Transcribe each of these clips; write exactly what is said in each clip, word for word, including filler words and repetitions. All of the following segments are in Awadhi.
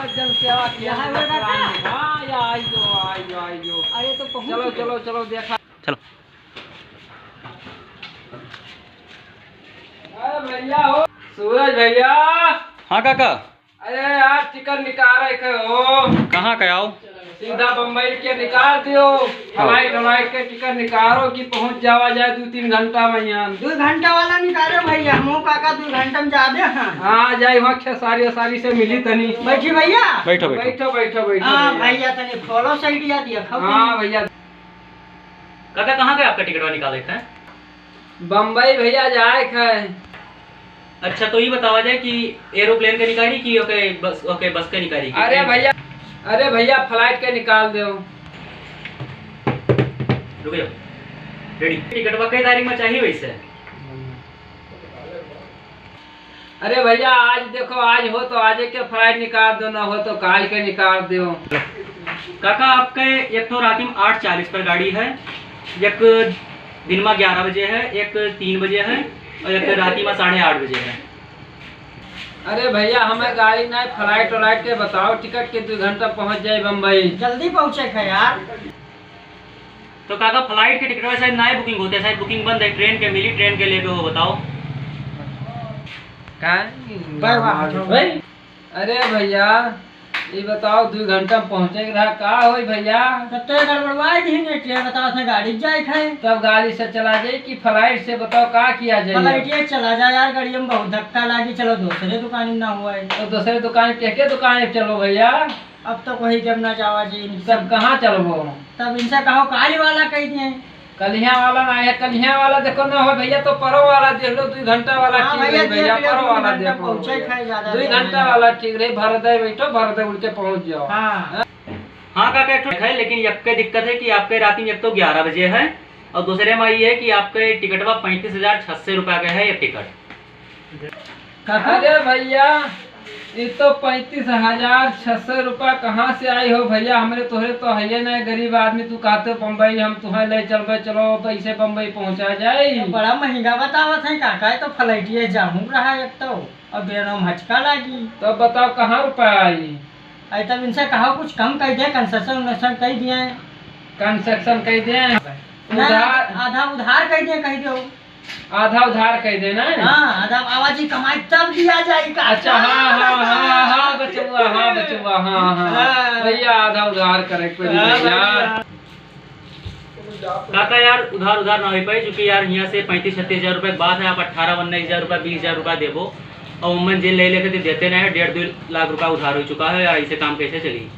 जन सेवा किया। यहाँ है बेटा। हाँ, या आई जो, आई जो, आई जो। अरे तो पहुँच चलो, गए। चलो, चलो, देखा। चलो। अरे भैया हो, सूरज भैया। हाँ काका। अरे यार, टिकट निकाल रहे थे हो। कहाँ का आओ? सीधा बम्बई के निकाल दियो। हाँ। फ्लाइट, फ्लाइट के टिकट निकालो कि पहुँच जावा जाए दो तीन घंटा में यहाँ। दो घंटा वाला निकालो भैया, हमहू काका दो घंटा में जाबे। हाँ। हाँ, जाए वहाँ खेसारी वेसारी से मिली तनी। बैठी भैया। बैठो, बैठो। बैठो, बैठो, बैठो हाँ भैया। भैया, तनी follow side या दिया, खाओ हाँ तनी। भैया। काका, कहाँ के आपका टिकटवा निकाले थे? बम्बई भैया जाए के है। अच्छा, तो ये बतावा जाए कि एरोप्लेन के निकारी कि ओके बस, ओके बस के निकारी कि अरे ट्रेन के? भैया, अरे भैया, फ्लाइट के निकाल दो। रुक जाओ, रेडी। टिकटवा कई तारीख में चाहिए वैसे? अरे भैया, आज देखो, आज हो तो आज के फ्लाइट निकाल दो, ना हो तो काल के निकाल दो। काका, आपके एक तो रात में आठ चालीस पर गाड़ी है, एक दिन में ग्यारह बजे है, एक तीन बजे है और एक रात में साढ़े आठ बजे है। अरे भैया, हमें गाड़ी नहीं, फ्लाइट व्लाइट के बताओ, टिकट के दो घंटा पहुँच जाए बम्बई। जल्दी पहुँचे है यार। तो काका, फ्लाइट के टिकट शायद नाय बुकिंग होते, शायद बुकिंग बंद है। ट्रेन के मिली, ट्रेन के लेके हो बताओ। का? Bye bye. भाई, अरे भैया, ये बताओ, दो घंटा में पहुँचे के रहा, का होई भैया? तब तो ये गड़बड़वाई दी ने, ट्रेन बताओ से गाड़ी जाए खाए। तब गाड़ी से चला जाए कि फ्लाइट से, बताओ का किया जाए? फ्लाइट ये चला जाए यार, गाड़ी में बहुत धक्का लागी, चलो दूसरे दुकान में ना हुआ है। तो दूसरे दुकान, के के दुकान पे चलो भैया? अब तो कोई जब ना जावा जी इनसे। तब कहाँ चलबो? तब इनसे कहो काली वाला कह दिए। कलिया वाला ना है, कलिया वाला देखो ना हो भैया, तो परो वाला देख लो, दो घंटा वाला हाँ ठीक भैया, रही भैया, देख लो, परो दो वाला घंटा देखो। पहुँचे खाए ज्यादा दो देर घंटा नहीं। वाला ठीक रही, भर दे बैठो, भर दे उड़ के पहुँच जाओ। हाँ। हाँ काका, एक ठो है, लेकिन यक्के दिक्कत है कि आपके रात में एक तो ग्यारह बजे है और दूसरे में ये है कि आपके टिकटवा पैंतीस हजार छह सौ रुपया के है ये टिकट। काका? अरे भैया, ये तो पैंतीस हजार छह सौ रुपया कहाँ से आई हो भैया? हमरे तोहरे तो है ना, गरीब आदमी। तू कहते हो बम्बई हम तुम्हें ले चलबे, चलो पैसे बम्बई पहुँचा जाए। तो बड़ा महंगा बतावत है काका, ये तो फ्लाइटिए जाहूँ रहा एक तो, और बेनो में हचका लागी। तो बताओ कहाँ रुपया आई? अरे तब इनसे कहो कुछ कम कह दे, कंसेशन उन्सेशन कह दिए। कंसेशन कह दे? ना, उधार? आधा उधार कह दे, कह दो। आधा उधार कह देना है? हाँ, आधा आवाजी कमाई तब दिया जाए का। अच्छा, हाँ, हाँ, हाँ, हाँ, बचुआ, हाँ, बचुआ, हाँ, हाँ। हाँ। भैया, आधा उधार करे के पड़ी हाँ, भैया। भैया। काका यार, उधार, उधार ना हो पाई, क्योंकि यार, यहाँ से पैंतीस छत्तीस हजार रुपये के बात है, आप अठारह उन्नीस हजार रुपये, बीस हजार रुपये देबो, और उमन जे ले लेते थे, देते नहीं है, डेढ़ दो लाख रुपये उधार हो चुका है यार, ऐसे काम कैसे चली?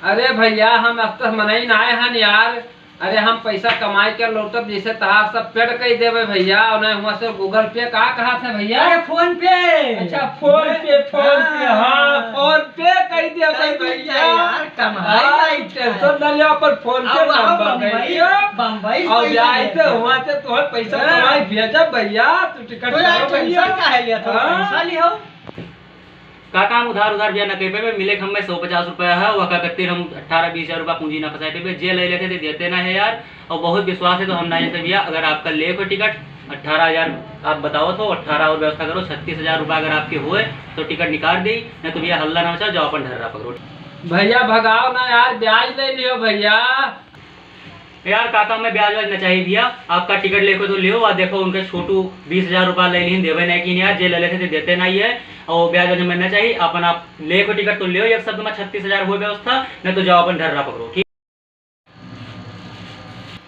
अरे भैया, हम अब तक मनई ना आए हन यार, अरे, हम पैसा कमाई के लौटब, जैसे तहार सब पेड कई देबे भैया, और नहीं हुआ से Google Pay का कहा थे भैया? अरे, PhonePe। अच्छा, PhonePe, PhonePe, हाँ। हाँ, PhonePe कई देबे कई भैया। भैया यार, कमाई हाँ, भाई, tension न लियो, पर PhonePe अब वहाँ नंबर बम्बई, दे दियो। बम्बई और पैसा जाए दे तो दियो। हुआ से तोहर पैसा हाँ। कमाई भेजब भैया, तू टिकट तो यार, करो भैया। Tension काहे लिया था? हाँ। पैसा लियो। काका, हम उधार, उधार भैया न कह पाए, मिले के हमें सौ पचास रुपया है, वह का करते हम अठारह बीस हजार रुपया पूंजी ना फंसाए पाए, जे ले लेते थे देते ना है यार, और बहुत विश्वास है तो हम ना लेते भैया। अगर आपका ले को टिकट अठारह हजार आप बताओ तो अठारह और व्यवस्था करो, छत्तीस हजार रुपया अगर आपके हुए तो टिकट निकाल दी, नहीं तो भैया हल्ला ना मचाओ, जाओ अपन ढर्रा पकड़ो। भैया भगाओ ना यार, ब्याज ले लियो भैया। यार काका, हमें ब्याज व्याज न चाहिए भैया, आपका टिकट लेको तो लियो, वह देखो उनके छोटू बीस हजार रुपया ले लीन, देवे नहीं कि यार, जे ले लेते थे देते नहीं है, और ब्याज व्याज हमें न चाहिए, अपन आप लेको टिकट तो लियो, एक शब्द में छत्तीस हजार हुए व्यवस्था, नहीं तो जाओ अपन ढर्रा पकड़ो, ठीक?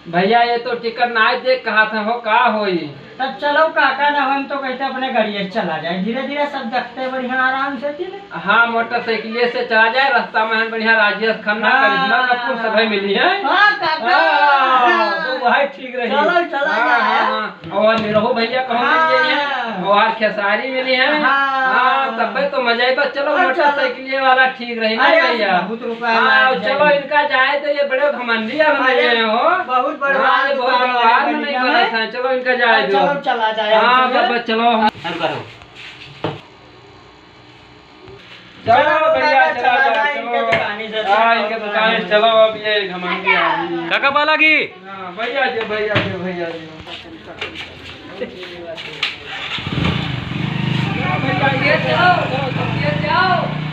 भैया, ये तो टिकट ना दे कहा था हो, का होई? तब चलो काका, ना हम तो कहते अपने गाड़िए से चला जाए, धीरे धीरे सब देखते बढ़िया आराम से, ठीक है? हाँ, मोटरसाइकिल से चला जाए, रास्ता में हम बढ़िया राजेश खन्ना, हाँ। करिश्मा कपूर सभे मिली है। हाँ, काका। हाँ, तो वही ठीक रही। चलो, चला हाँ, जाए। हाँ, हाँ। और निरहू भैया कहूँ हाँ। मिली है, और खेसारी मिली है। हाँ। हाँ, तब तो मजा ही बस। चलो, और चलो। मोटरसाइकिल वाला ठीक रही ना अरे, भैया। बहुत रुपया हाँ, लाग चलो, जाए। इनका जाए तो ये बड़े घमंडी आदमी अरे, हैं हो। बहुत बड़े हाँ, ये बहुत दुकान बड़े वाले आदमी भैया नहीं हैं। है। चलो, इनका जाए हाँ, दो। चलो, चला जाए हाँ, इनसे। बस, बस, चलो। हम करो। चलो चलो भैया, काका, चलो, चला चलो, जाए इनके चलो। दुकाने से, हाँ, चलो। इनके दुकाने से चलो, अब ये घमंडी आदमी। काका पाला की? हाँ, भैया जी, भैया जी, भैया जी। भैया जी, चलो, चलो, चलो, चलो।